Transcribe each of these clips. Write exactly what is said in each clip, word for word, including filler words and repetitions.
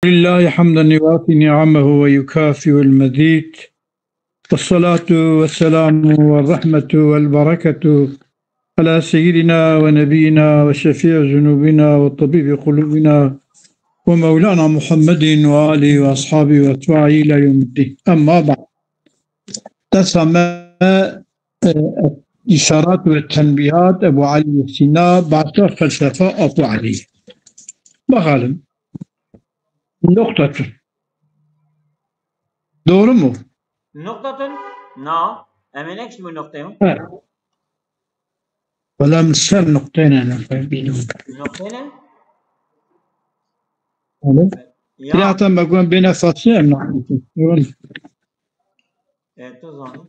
لله حمدا يوافي نعمه ويكافئ المزيد. والصلاة والسلام والرحمة والبركة على سيدنا ونبينا وشفيع ذنوبنا وطبيب قلوبنا ومولانا محمد وآله وأصحابه وأتباعه إلى يوم الدين. أما بعد. Dersa me, e, îşarat ve tenbîhat Ebu Alî Sîna, bahsa felsefa Apo Alî. Bakalım. Noktatun. Doğru mu? Noktatun? Na. Em ê nekişî bu noktayê mi? Evet. Wela min ser noktayê ne, ne, bînim. Noktayê ne? Alo? Ya. Ya, tam bak, ben bêne faslê em naxîtin. Öyle. E, tu zanî.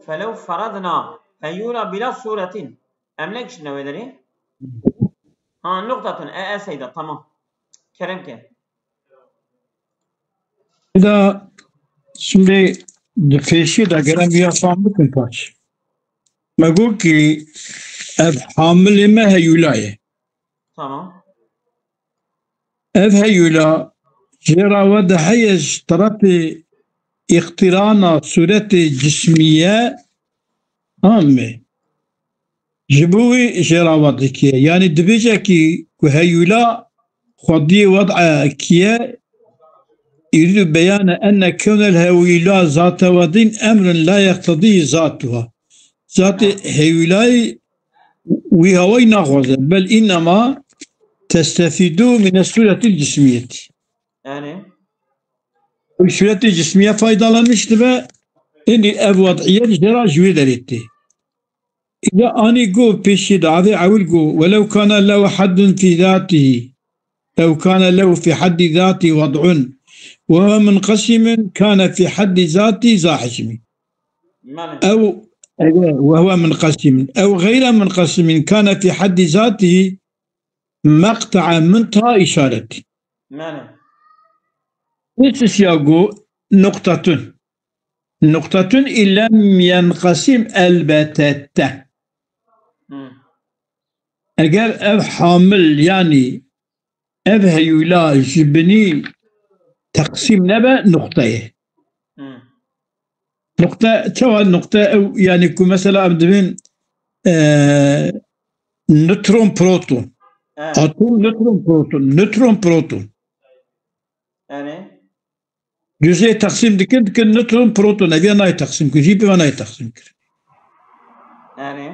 Felew feradna heyûla bila sûretin. Em nekişîne wê derê? Ha, noktatun. E, e, Seyda, tamam. Kerem ke. Da şimdi di pêşî de gerem ya fam bikin paş. Me got ki ev hamilê me heyûla ye. Tamam. Ev heyûla jê re we de heye ji terefê îqtîrana sûretê cismiye, tamam mı? Ji bo wî jê re we dikiye. Yanî dibêje ki ku heyûla xwediyê wed'e kiye, yuridu beyane enne kewnel heyûla zate wed'in emrun la yeqtedî zatuha. Zatê heyûlayî wî hawayî naxwaze. Bel înnema testefîdu mine sûretil cismiyetî. Yani? Wî sûretê cismiye faydalanmiş dibe, êndî ev wed'iyet jê re ji wê derê tê. Îca anî got pêşî de, avê ewil got, "Welew kana lehu haddun fî zatîhî, ew kana lehu fî haddî zatî wed'un, we huwe munqesimun kana fî haddî zatî za hicmî." Mane. Ew, eger, we huwe munqesimun. Ew xeyre munqesimin kana fî haddî zatî meqta'a muntaha îşaretî. Mane. Nê sisiya got, noktatun. Noktatun î lem yenqesim elbetete. Hmm. Eger ev hamil, yanî ev heyûla ji binî teqsîm nebe, noqte ye. Hmm. Noqte, çawa noqte ew, yanî ku mesela em dibin, e, neutron proton. Evet. Atom, neutron proton. Neutron proton. Yani? Cüzeyê teqsîm dikin, dikin neutron proton. Ev ya nayê teqsîm kir. Jî bi nayê teqsîm kir. Yani?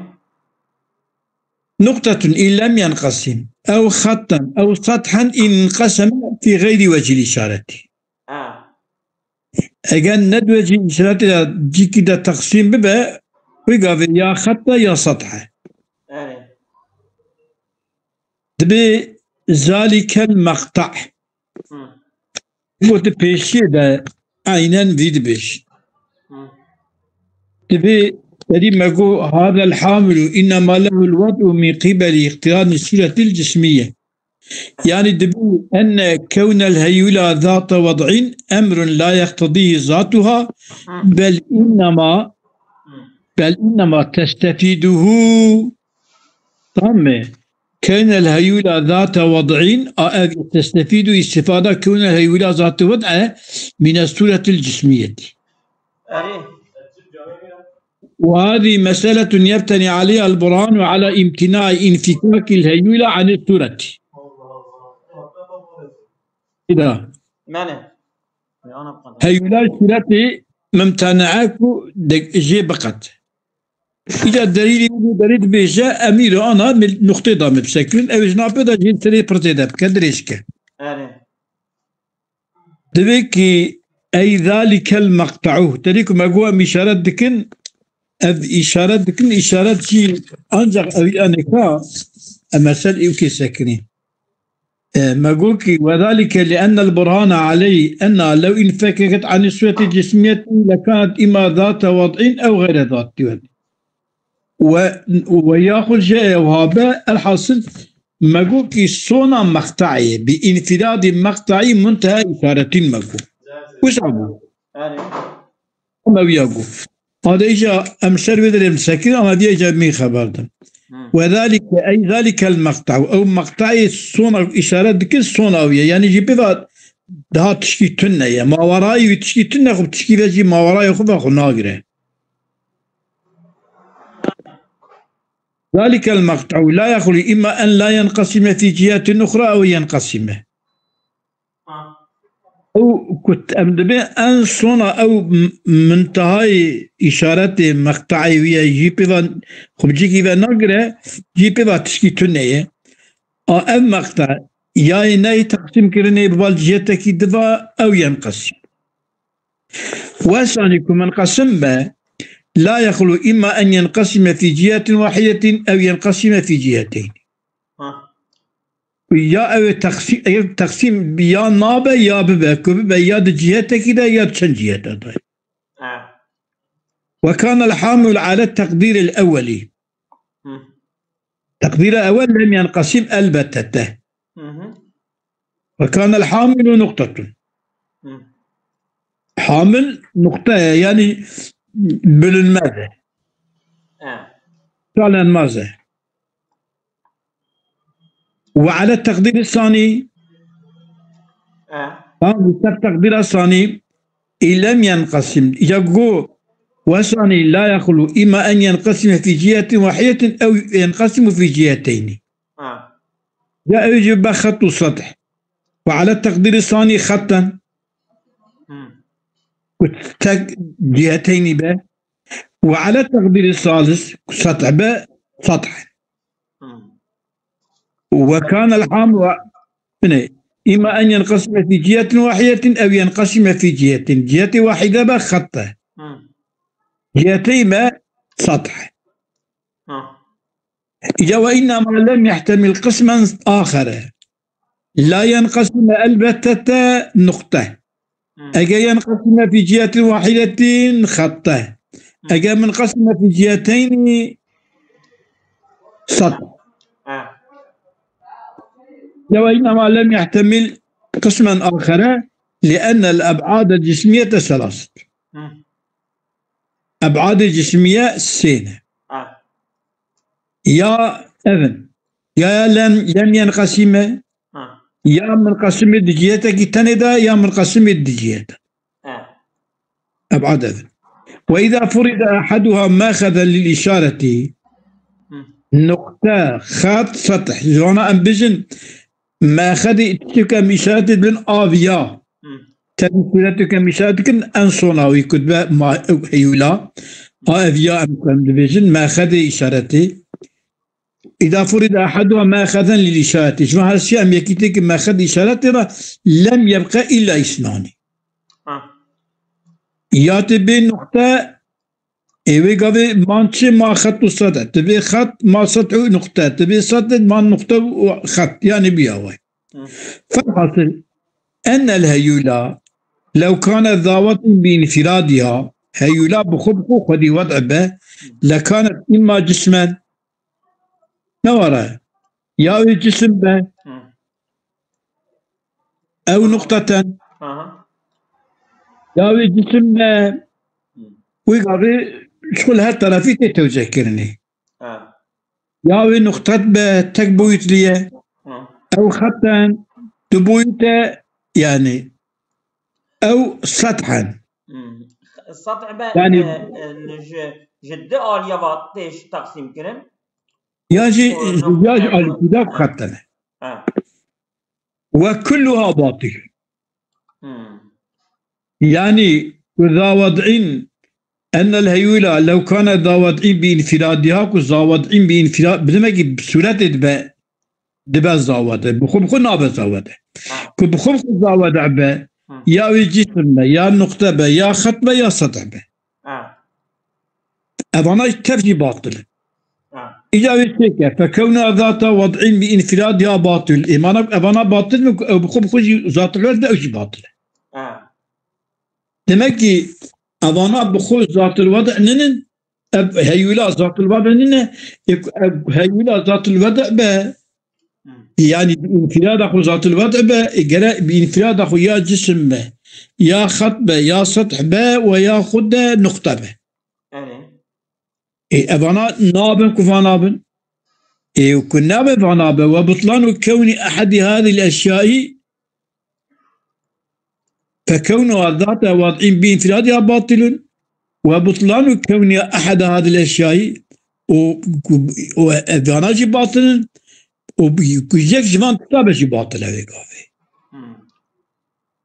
Noktatun î lem yenqesim. Ew xettan, ew sethen înqeseme fî xeyrî wecîl îşaretî. Ha. Eger ne di wecî îşaretê de cîkî de teqsîm bibe, wê gavê ya xet be ya seth e. Erê. Dibê zalikel meqta'. Hı. Got di pêşiyê de eynen vî dibêjin. Hı. Dibê, serî me got, hadel hamilu innema lehul wed'u min qîbelî îqtîranî sûretil cismiyye. Yani dibî enne kewnel heyula zate wed'in emrun la yeqtedîhi zatuha, bel innema, bel innema testefîduhu. Tamam mı? Kewnel heyula zate wed'in, a ev testefîdu istifade kewnel heyula zate wed'e mine suretil cismiyeti. Erê. وهذه مسألة يبتني عليها البرهان على امتناع انفكاك الهيولة عن الصورة. Îda. Mene. Heyula sureti mimtena ku de jê biqet. Îda delîlê wî derê dibêje, em îro ana mil-, nuqtê da me bisekirin. Ew ji napê de jê serê pirtê de bike, dirêj ke. Erê. Divê ki ey zalikel meqta'u. Terî ku me got em îşaret dikin, ev îşaret dikin, îşaret jî ancak ew anêka em mesel ê wekê sekinî. E, me got ki, "Ve zalike li ennel burhana aleyh enna lew infekeket anî sureti cismiyeti lekanet îma zate wed'in ew xeyre zate wed'in." Ve, ve yaxud jê ew habe, elhasil, me got ki sona meqta'ê, bi înfîradî meqta'î munteha îşaretîn me got. Wisa bû. Erê. Em ew ya got. Hade îca em ser wê derê em sekin, ama vîya îca min xeber din. Hmm. Ve zalike, ey zalikel meqta. Ew meqtayê sona îşaret dikir, sona wî ye. Yani jî pê ve daha tişkî tune ye. Mawerayê wî tişkî tune, xwe tişkî ve jî mawerayê xwe ve xwe nagire. Zalikel meqta la yexlu imma en la yenqesime fî cihetin uxra ew yenqesime. Ew ku em dibê en sona ew m-, mintehayê îşaretê meqtayê wî ye, jî pê ve xwe bi cihekî ve nagire, jî pê ve tişkî tune ye. A ev meqta ya yê neyê teqsîmkirinê bi bal cihetekî diva ew yenqesîm. Wesanî ku munqesim be, la yexlu imma en yenqesime fî cihetin wahidetin ew yenqesime fî ciheteyn. Ha. Ya ew ê teqsî-, ew teqsîm ya nabe ya bibe, ku bibe ya di cihetekî de ya di çend cihete de. Ha. Ve kanel hamil ale teqdîril ewwelî. Hı. Teqdîra ewwel lem yenqesim elbette te. Hı hı. Ve kanel hamilu nuqtetun. Hı. Hamil nuqte ye, yani bölünmez e. Ha. Çalenmez e. Ve ale teqdîr sanî. E. Tamam, ser teqdîra sanî. Î lem yenqesim. Ya go wesanî la yexlu îma en yenqesime fî cihetin wahidetin ew yenqesimu fî ciheteyni. Ha. Ya ew jî be xet û seth. Ve ale teqdîr sanî xeten. Hmm. Ku tek ciheteyni be. Ve ale teqdîr salis ku seth be seth. Hmm. Ve kanel ham ve, yani, îma en yenqesime fî cihetin wahidetin ew yenqesime fî cihetin. Cihetê wahide be xet e. Hmm. Cihetê me seth. Ha. Ya ve innema lem yehtemil qismen axere. La yenqesime elbette te nuqte. Hmm. Ege yenqesime fî cihetin wahidetin xette. Hmm. Ege munqesime fî ciheteyni seth. Ha. Ya ve innema lem yehtemil qismen axere liennel eb'ade cismiyete selaset. Hmm. Eb'adê cismiye sê ne. Ha. Ya evin. Ya, ya lem, lem yenqesime. Ha. Ya munqesimê di cihetekî tenê de, ya munqesimê di cihet. Ha. Eb'ad evin. Ve îza furide ehaduha mexeden lil îşareti. Hı. Nuqte, xet, seth. Ji vana em bijin, mexedê tiştê ku em îşaretê dibin av ya. Hı. Tevî sûretê ku em îşaret dikin en sona wî ku dibe ma-, heyûla. A ev ya em ku em dibêjin mexedê îşaretê. Îda furîde ehaduha mexeden lil îşaretê. Ji van her sê em yekî têkin mexed îşaretê re lem yebqe îlla îsnanî. Ha. Ya tê bê nuqte Ê wê gavê man çi ma xet û sed e. Tu bê xet ma sed û nuqte. Tu bê sed e ma nuqte û xet. Yani biya way. Hı. Felhasil, ennel heyula, lew kane zawetin bi infiradiha, heyula bi xwe bi xwe xwedî wed'e be, lekanet imma cismen, ne were, ya wê cisim be, Hı. ew nuqteten, Aha. ya wê cisim be, Hı. wê gavê ji xwe li her terefî tê tewceh kirinê. Ha. Ya wê nuqtet be tek boyutliye, Ha. ew xeten du boyute, yani ew sethen. Hmm. Set'e be, Yani e, e, ji, ji di aliye ve tê ji teqsîm kirin. Ya jî, O ya ji nokte alîkî de xetene. Ha. Ve kulluha batil. Hmm. Yani, ku zawad'in, ennel heyula, lew kane zawad'in bi infiradiha, ku zawad'in bi infira-, bi demek ki bi sûretê dibe, dibe zawade. Bi xwe, bi xwe nabe zawade. Ha. Ku bi xwe, bi xwe zawade be, Ha. ya wê cisim be, ya nuqte be, ya xet be, ya set'e be. Ha. Evana tev jî batil in. Ha. Îca wê çêke, fekewna zata wad'in bi infiradiha batil. Ê mana evana batil mi ku ew bi xwe bi xwe jî zatil wed be, ew jî batil e. Ha. Demek ki evana bi xwe zatil wed ninin, ev heyula zatil wed nine, ê ku ev heyula zatil wed be, Hı. yani bi infirada xwe zatil wed be, ê gere bi infirada xwe ya cisim be, ya xet be, ya set'e be ve ya xwe de nuqte be. Erê. Ê, evana nabin ku vana bin. Ê, û ku nabe vana be, وبطلان كون أحد هذه الأشياء فكونها ذات وضع بانفرادها باطل، وبطلان كونها أحد هذه الأشياء، û, û, û vana jî batil in, û ku yek ji van tişta be jî batil e wê gavê. Hmm.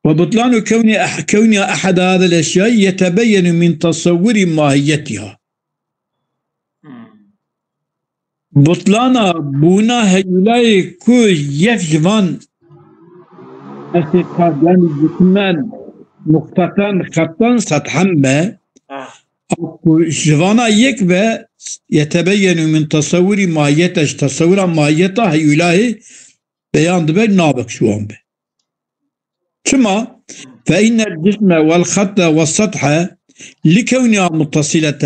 وبطلان كون أح-، كونها أحد هذه الأشياء يتبين من تصور ماهيتها. Hmm. Butlana bûna heyûlayê ku yek ji van esê ka, yanî jismen, nuqteten, xetten, sethen be, Ah. Ku ji vana yek be, يتبين من تصور ماهيته, ji tesewira mahiyeta heyûlayê beyan dibe, nabe ji wan be. Çima? فإن الجسم والخط والسطح لكونها متصلة،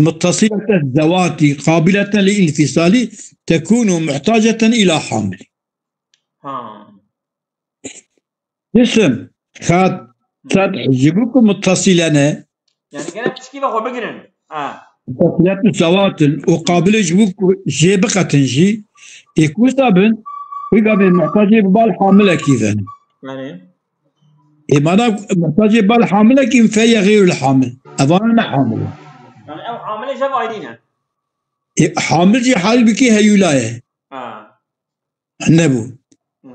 متصلة الذوات قابلة للانفصال تكون محتاجة إلى حامل. Ha. Cisim, xet, seth, ji bo ku mutasile ne, Yani gerek piştî ve xwe bigirin. Ha. Mutasile tu zewat in û qabilê ji bo ku jê biqetin jî, ê ku wisa bin, wî gavê muhtacê bi bal hamilekî ve. Yani. Ê mana muhtacê bal hamilekî in, fe ye xeyrul hamil. Evana ne hamil e. Yani ev hamilê jev ayrî ne. Ê, hamil jî hal bikî heyûla ye. Ha. Nebû. Hmm.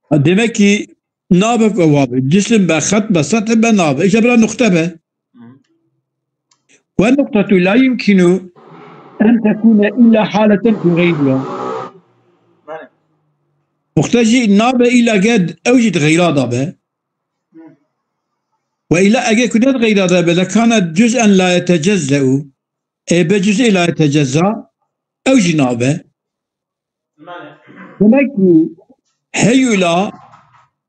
Ha, demek ki nabe ku ewa be. Cisim be, xet be, seth be nabe. Îşte bira nuqte be. Hmm. والنقطة لا يمكن أن تكون إلا حالة في غيرها. Belê. Nuqte jî nabe îlla ge ew jî di xeyra da be. Hmm. Ve îlla ege ku ne di xeyra da be, لكانت جزءا لا يتجزأ. Ê be cüz'ê la yetecezza, ew jî nabe. Belê. Demek ki heyula,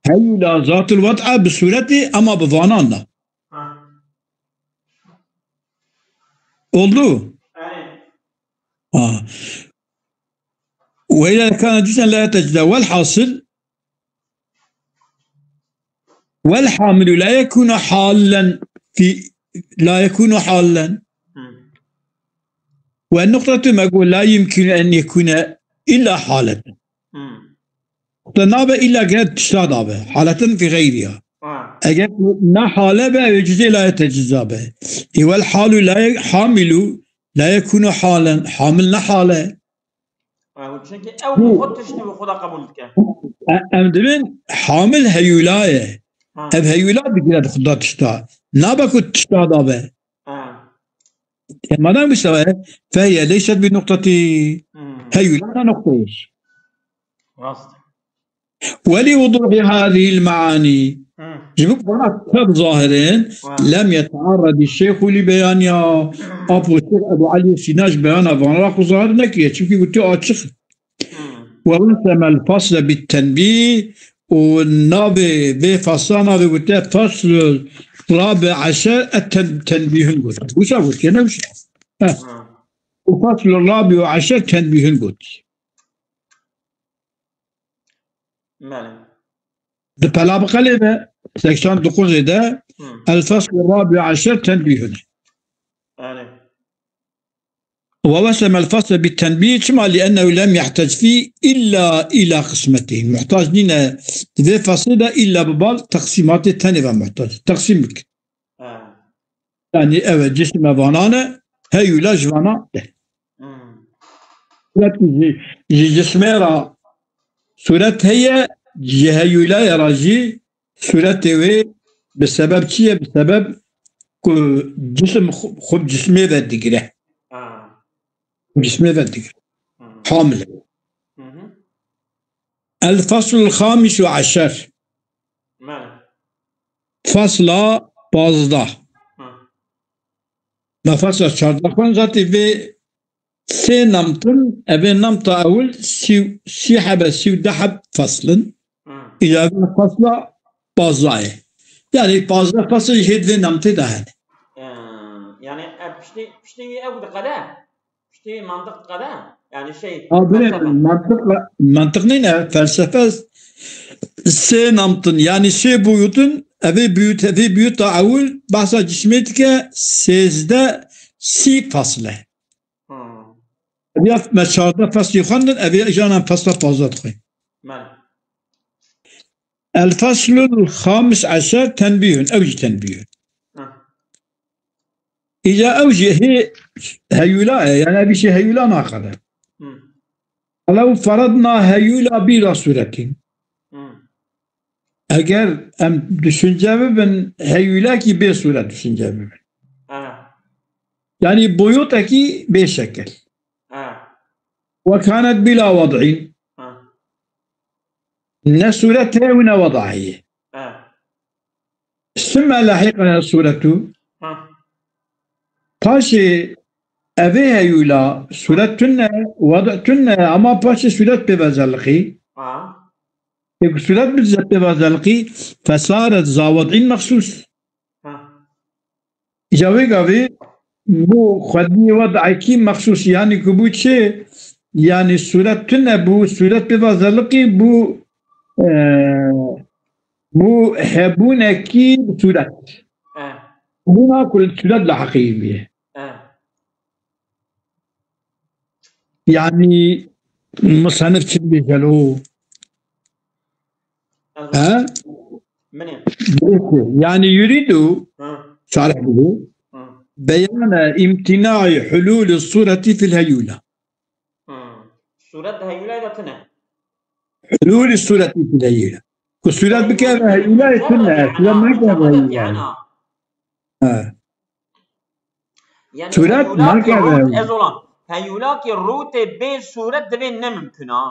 heyula zatul wad'a bi sureti ama bi vanan na. Ha. Oldu. Belê. Ha. Ve illa kana cüz'en la yetecezza. Velhasıl والحامل لا يكون حالا في، لا يكون حالا. Hmm. والنقطة ما أقول لا يمكن أن يكون إلا حالة. Hmm. Te nabe îlla gere tişta dabe. Haleten fi geyriha. Ha. Eger ne hale be, ew cüz'ê la yetecezza be. Ê vel halu la ye-, hamilu la yekunu halen. Hamil ne hale. Ha, çunke ew bi xwe tiştî bi xwe de qebûl dike. E-, em dibin hamil heyûla ye. Ha. Ev heyûla digire di xwe de tişta. Nabe ku tişta dabe. Ha. E, madem wisa ye, fehiye leyset bi nuqtetî. Hmm. Heyûla ne nuqteyê. Rast. ولوضوح هذه المعاني. Hı. Ji bo ku vana tev zahir in, Hı. لم يتعرض الشيخ لبيانها. Apo Şêx Ebu Elî Sîna ji beyana vana xwe zahir nekiriye, çimkî gotiye açiq. Hı. ووسم الفصل بالتنبيه û navê vê fasla navê gotiye faslu rabi eşer et ten-, tenbîhun gotiye. Wisa gotiye, ne wisa? Heh. Hı. Û faslu rabi eşer tenbîhun gotiye. Belê. Di pela bi qelê de, seksen dokuzê de, Hı. El-Faslu Rabi Eşer tenbîhun. Belê. Ve wesem el-fasle bi tenbîh, çima? Li ennehu lem yehtec fî illa ila qismetî. Muhtac nîne, di vê faslê de illa bi bal teqsîmatê tenê ve muhtac. Teqsîm bik. Ha. Yani ev e, cisim e vana ne, heyûla ji vana de. Hmm. Suret ji, ji cismê ra suret heye, ji heyûlayê ra jî suretê wê bi sebeb çi ye? Bi sebeb ku cisim xu-, xwe bi cismê ve digire. Ha. Cismê ve digire. Hmm. Hamile. Hı hı. El faslul xamisu eşer. Belê. Fasla pazdeh. Hı. Me fasla çardeh xwend, zatî vê sê namtin, evê namta ewil sî, sî hebe, sî û du heb faslin. Hı. Îlavê fasla pazdeh ye. Yani pazdeh fasl jî hê di vê namtê de hene. Ee, yani, e, piştî, piştî ew diqede? Piştî mantiq qede? Yani şey, Ha, bilê, felsefe. Mantiq, mantiq nîne, felsefe sê namtin, yani sê buyutin, evê buyut, evê buyuta ewil, bahsa cismê dike, sêzdeh, sî fasle. Hmm. Ev ya me çardeh feslî xwendin, ev ya îcanan fesla pazdeh dixwîn. Mele. El feslul xamis eşer tenbîhun, ew jî tenbîhun. Ha. Îca ew jî hê heyûla ye, yani ev jî heyûla naqede. Hı. Elew feredna heyûla bîla sûretîn. Hı. Eger em düşünce bibin, heyûlekî bê sûret düşünce bibin. Ha. Yani boyotekî bê şekil. Ha. Ve kanet bîla wed'în. Ha. Ne sûret heye û ne weda heye. Ha. Sümme lehiqeha sûretu. Ha. Paşê evê heyûla sûret tune, wed' tune, ama paşê sûret pê ve zeliqî. Ha. Ê ku sûret bi pê ve zeliqî, fesaret za wed'în mexsûs. Ha. Îca wê gavê bû xwediyê wed'ekî mexsûs, yani ku bû çi? Yani sûret tune bû, sûret pê ve zeliqî bû, e, bû hebûnekî sûret. Ha. Bûna ku sûret li heqî bûye. Ha. Yani musenif çi dibêje lo? He? Min ê. Yani yuridu, ha, şarih bû. Ha. Beyane imtina'i hulûl sureti fil heyûla. Ha. Sûret di heyûlayê de tune. Hulûl sureti fil heyûla. Ku sûret bikeve heyûlayê tune, sûret nake heyûlayê. Ha. Yani sûret heyûlakî nake rût, heyûla. Ez olan. Heyûlakî rûtê bê sûret divê ne mimkun a.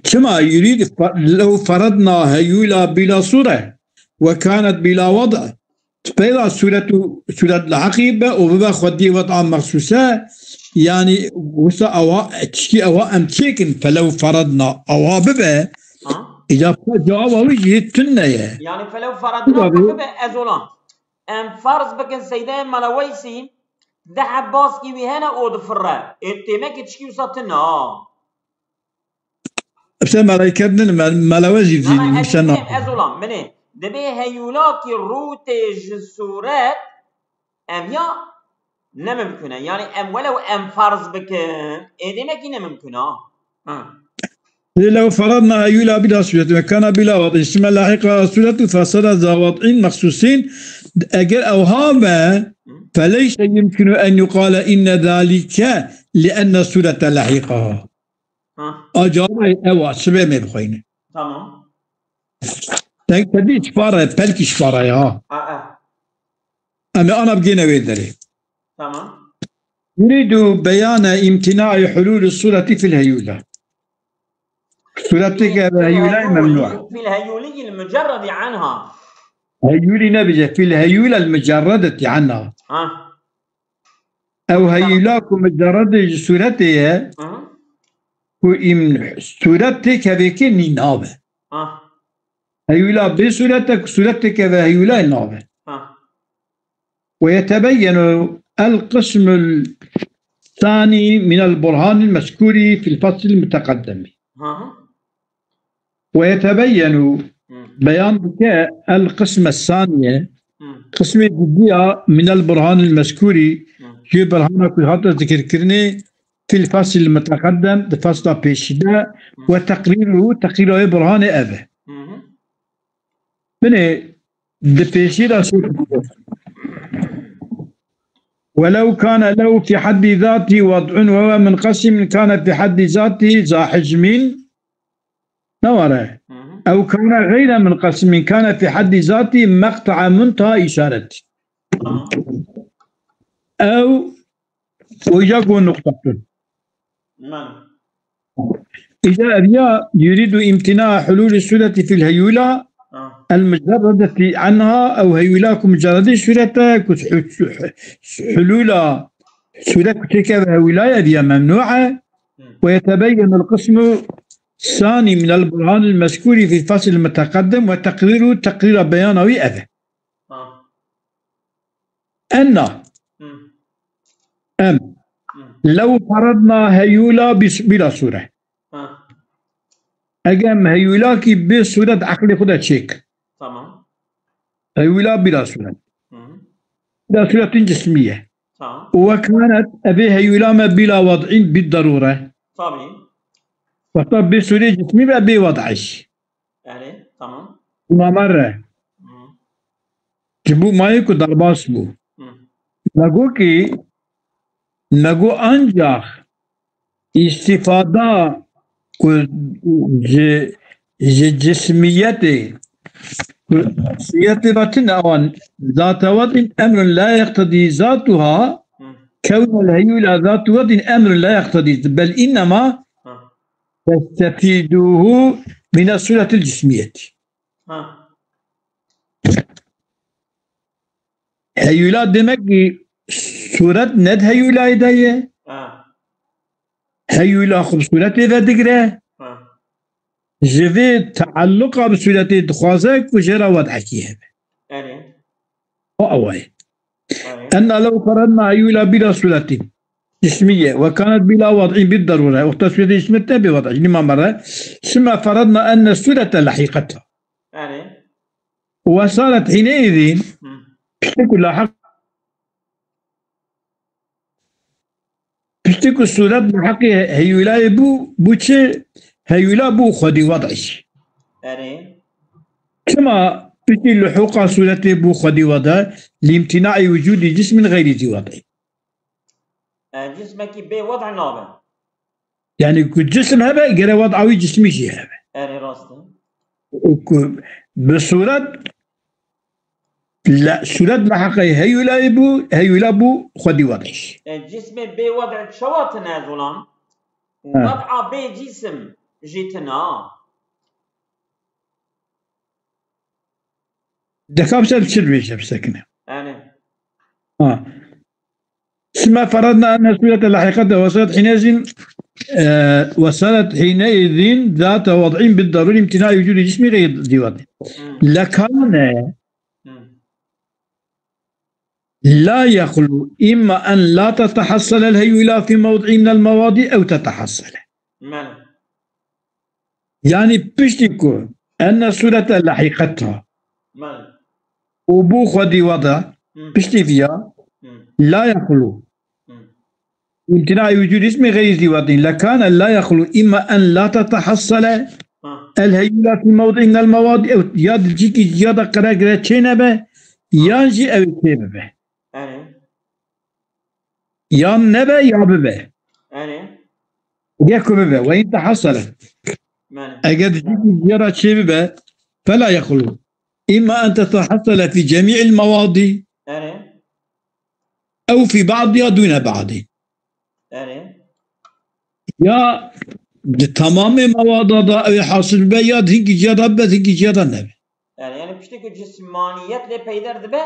Çima yurîd fe-, lew feredna heyûla bîla sûre ve kanet bîla wed'. Tu peyda sûret û sûret li heqî be û bibe xwediyê wed'a mexsûse, yani wisa ewa, tiştî ewa em çêkin, felew feredna ewa bibe, ha? Îca fe cewaba wî jî tune ye. Yani felew feredna bibe, ez olan. Em ferz bikin Seydê Meleweysî, deh heb baskî wî hene û difirre. Ê têmekê tişkî wisa tune, ha? Îşte meleket nin, me-, melewe jî vî, yani ez nişe dibêm, nakin. Ez olam, min ê. Dibê heyûlakî rûtê ji sûret, ev ya ne mimkun e. Yani em welew em ferz bikin, ê demekî ne mimkun a. Ha. Lê lew feradna heyûla bila sûret ve kana bila wad'în, sümme lahiqa sûretu fasara za wad'în mexsûsîn, eger ew ha be, hı, feleyse yumkinu en yuqale inne zalike li enne sûrete lahiqa. Ha. A cewabê ew a, sibê mê bixweyne. Tamam. Deng tedî çi para ye, pelkî çi para ye ha. Ha, ha. Em ê ana bigêne wê derê. Tamam. Yuridu beyane imtina'i hulûli sureti fil heyûla. Suretê ke bi heyûlayê memnû e. Fil heyûlî mucerredi anha. Heyûlî nebije, fil heyûla mucerredeti anha. Ha. Ew heyûla ku mucerredê ji sûretê ye, hı hı, ku îm sûret têkevê kê nî nabe. Ha. Heyûla bê sûret e ku sûret têkeve heyûlayê nabe. Ha. Ve yetebeyyenu el qismul sani minel burhanil mezkuri fil faslil muteqeddemi. Hı hı. Ve yetebeyyenu, hı, beyan dike el qisme saniye, hı, qismê didiya minel burhanil mezkuri, hı, ji burhana ku hate zikirkirinê fil fasil muteqeddem, di fasla pêşî de, hı, ve teqrîruhu, teqrîra wê burhanê ev e. Hı hı. Binê di pêşî de şêt. Welew kane lehu fî heddî zatî wed'un ve huve munqesimîn kane fî heddî zatî za hicmîn. Ne were. Hı hı. Ew kane geyre munqesimîn kane fî heddî zatî meqta'a muntaha îşaret. Tamam. Ew, o îca go nuqta tu. Mane. Îca ev ya yuridu imtina hulûli sureti fil heyûla, ha, el mucerredeti anha, ew heyûla ku mucerredê surete, ku hu-, hu-, hulûla sure ku têkeve heyûla ye, ev ya memnû e. Hı. Ve yetebeyyenu el qismu sani minel burhanil mezkuri fil fasil muteqeddim ve teqriru, teqrira beyana wî ev e. Ha. Enna. Hı. Em. Hı. Lew feradna heyûla bis-, bila sûre. Ha. Eger em heyûlakî bê sûret eqlê xwe de çêk. Tamam. Heyûla bila sûret. Hı hı. Bila sûretin cismî ye. Tamam. وكانت, evê heyula me, بلا وضع بالضرورة. Tabii. Wexta bê sûrê cismî ve bê wed'e jî. Yani, tamam. Buna me re. Hı. Ji bo mayê ku derbas bû. Hı. Me got ki, me got ancak îstifada ku ji, ji cismiyetê, ku cismiyetê ve tune awan zate wed'in emrun la yeqtedî zatuha, Hı. kewnel heyula zatu wed'in emrun la yeqtedî, bel innema Hı. testefîduhu mine sûretil cismiyetî. Ha. Heyula demek ki sûret ne di heyulayê de ye. Ha. Heyula xwe bi sûretê ve digire. Ha. Ji vê tealluqa bi sûretê dixwaze ku jê re wed'ekî hebe. Erê. O ew e. Erê. Enna lew feredna heyula bila sûretin cismiye ve kanet bila wed'in bid darure. Wexta sûretê cismiyet nebe wed'e. Nîma me re. Sime feredna enne sûrete lehîqeta. Erê. Ve saret hîne îzîn. Hı. Piştî ku lahiq Piştî ku sûret bi heqê heyulayê bû, bû çi? Heyula bû xwedî wed'î. Erê. Çima piştî luhuqa sûretê bû xwedî wed'e? Lîmtînaî wicûdî cismin xeyrî zî wed'î. E, cismekî bê wed'e nabe. Yani ku cisim hebe, gere wed'a wî cismî jî hebe. Erê, rast e. Û ku bi sûret, le, sûret li heqê heyulayê bû, heyula bû xwedî wed'î. E, cismê bê wed'e çawa tine zolan? Ha. Wed'a bê cisim jî tine. Deka bi ser çi dibêje bisekine? Yani. Ha. Sime feredna enne sûrete lehîqete ve saret hînezîn, e, ve saret hîneîzîn zate wed'în bid darûrî imtînaî wicûdî cismî xeyrî zî wed'î. Hmm. Lekane Hmm. la yexlu imma en la tetehassele el heyula fî mewdi'î minel mewadi ew tetehassele. Mele. Yani piştî ku enne sûrete lehîqeta Mele. û bû xwedî wed'e, Hı. piştî viya, Hı. la yexlu. Hı. İmtina'i vücud ismi gayri zî wed'in. Lekane la yexlu imma en la tetehassele Ha. el heyula fî mewdi'in minel mewadi. Ew ya di cîkî ciya de qere gire çê nebe, Ha. yan jî ew ê çê bibe. Erê. Yan nebe ya bibe. Erê. Ge ku bibe. Ve in tehassele. Mele. Eger di cîkî ciya de çê bibe, fela yexlu. İmma en tetehassele fî cemî'il mewadi. Erê. Ew fî ba'diha dûne ba'dî. Erê. Ya di tamamê mewada da ew ê hasil bibe, ya di hinkî ciya da bibe, di hinkî ciya da nebe. Erê, yani piştî ku cismaniyet lê peyder dibe,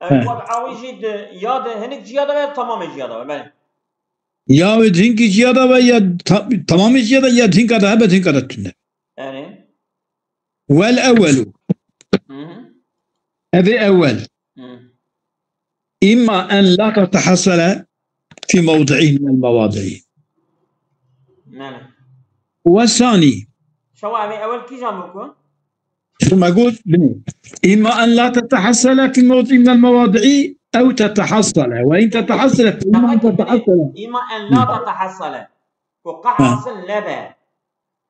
ew He. Wad'a wî jî di, ya di hinik ciya da be, ya tamamê ciya da be, belê. Ya wê di hinkî ciya da be, ya ta-, tamamê ciya da, ya di hinka da hebe, di hinka da tune. Erê. Wel ewwelu. Hı hı. Ev ê ewwel. Hı. İmma en la tetehassele fî mewdi'î minel mewadi'î. Mele. Ve sani. Şewa ev ê ewwel kîjan bû ku? Şewa me got, binê. İmma en la tetehassele fî mewdi'î minel mewadi'î ew tetehassele. Ve in tetehassele fe imma en tetehassele. İmma en la tetehassele. Ku qe Ha. hasil nebe.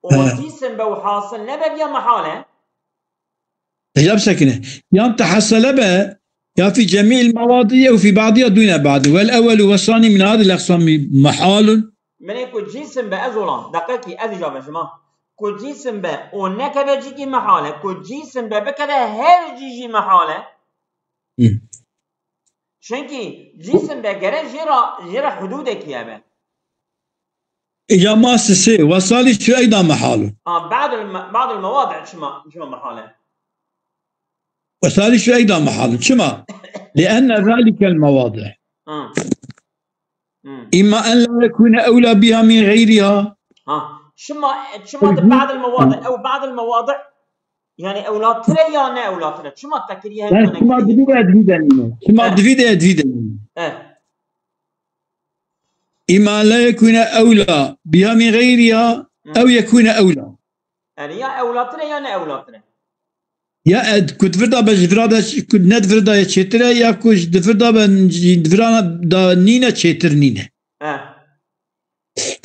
Û He. Cîsim be û hasil nebe, ya mehal e. Hicab sekine. Yan tehessele be, ya fî cemî'il mewadi ew fî ba'diha dûne ba'di. Wel ewwelu ve sani min hadil eqsamî mehalun. Min ê ku cîsim be, ez olan, deqekî, ez îca vejima. Ku cîsim be û nekeve cîkî mehal e. Ku cîsim be bikeve her cî jî mehal e. Hı. Çunkî cîsim be gere jê re, jê re hudûdekî hebe. Ya ma sisê, ve salisu eyda mehalun. Ha, ba'dul me-, ba'dul mewadi çima, çima mehal e? Ve salisu eyda mehalun. Çima? Li'enne zalikel mewadi. Ha. Hmm. İmma en la yekune evla biha min gayriha. Ha. Çima, çima di ba'dul mewadi, ew ba'dul mewadi Yani ewlatir e ya ne ewlatir e? Çima te kiriye hem Yani çima divî de divî de nîne. Çima divî de divî de nîne. Eh. İmma la yekune evla biha min gayriha Hı. ew yekune evla. Yani ya ewlatir e ya ne ewlatir e? Ya ed, ku di vir de be ji vira de, ku ne di vir de ye çêtir e, ya ku ji di vir de be, di vira de nîne çêtir nîne. Eh.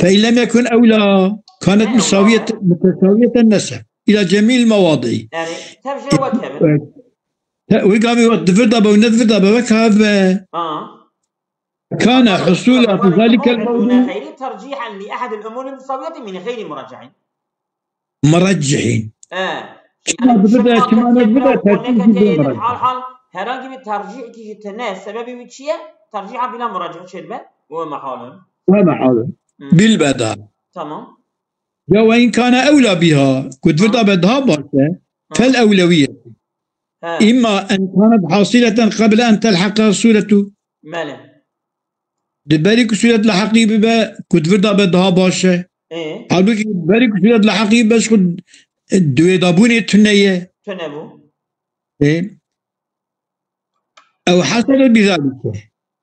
فإن لم يكن أولى كانت مساوية، متساوية النسب إلى جميع المواضع. Yani, tev jê wek hev in. Te-, wê gavê wek di vir de be û ne di vir de be, wek hev be. Ha. كان حصول في ذلك الموضع. خير ترجيحا لأحد الأمور المساوية من غير مرجح. مرجح. E. Çima di vir de, çima ne di vir de, tercîh jî bê muracih. Hal hal, herhangi bir tercih ki jî tune, sebebî wî çi ye? Terciha bila muracih çêdibe. Ve mehalun. Ve mehalun. Hı. Bilbeda. Tamam. Ya ve in kana evla biha, ku di vir de be daha baş e, fel evlewiyet. He. İmma en kanat hasilaten qabla en telhaka suretu. Belê. Di berî ku sûret li heqî bibe, ku di vir de be daha baş e. Ê. Halbûkî berî ku sûret li heqî bibe, ji xwe di wêdabûnê tune ye. Tune bû. Ê. Ew hesebe bî zalîke.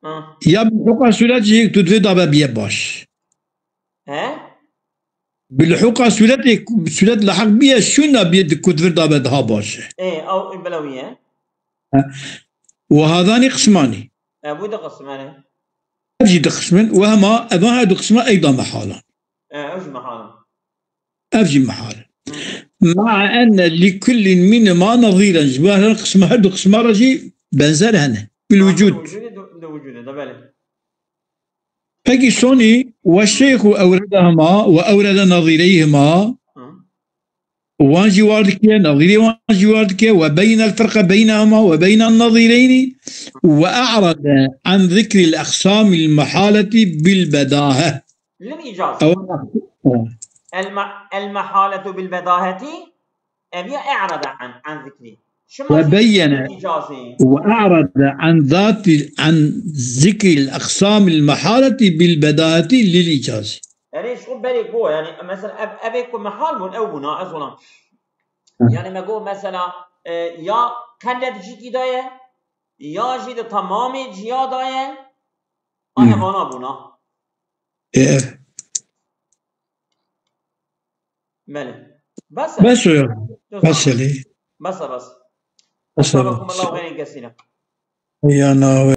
Ha. Ya bi huqa sûret jî tu di vê de be biye baş. He? Bi lihuqa sûretê, sûret li heq biye, şûna biye di ku di vir de be daha baş e. Ê, ew, ê, bila wî ye. He. Û hadanî qismanî. E, bû di qismanê. Ev jî di qismin, û hema, evan her du qisma eyda mehalan. E, ev jî mehalan. Ev jî mehal. Hı. Ma'a enne li kullin minhuma nazîren. Ji bo her qisma, her du qisma re jî benzer hene. Bil wicûd. Wicûdê, di, di wicûdê de, belê. Peki sonî, ve şeyhu ewredehuma ve ewrede nazîreyhima. Hı. Wan jî war dike, nazîrê wan jî war dike, ve beynel ferqe beynehuma ve beynen nazîreyni ve e'rede an zikril eksamil mehaleti bil bedahe. Lil icazî. Ew, e. El me-, el mehaletu bil bedaheti, ev ya e'rede an, an zikri. Şima zî lil icazî. Ve beyyene ve e'rede an zati, an zikril eksamil mehaleti bil bedaheti lil icazî. Erê, ji xwe berê go, yani, mesela, ev, evê ku mehal bûn, ew bûna, ez olam. Hı. Yani, me go, mesela, e, ya qened jî tî daye, ya jî di tamamê ciya daye, Hı. Ane vana bûna. E. Belê. Bes e. Bes o ya. Bes e. Bes e, bes. Bes e. Estağfirullah, xeyrên kesîne. Ya na.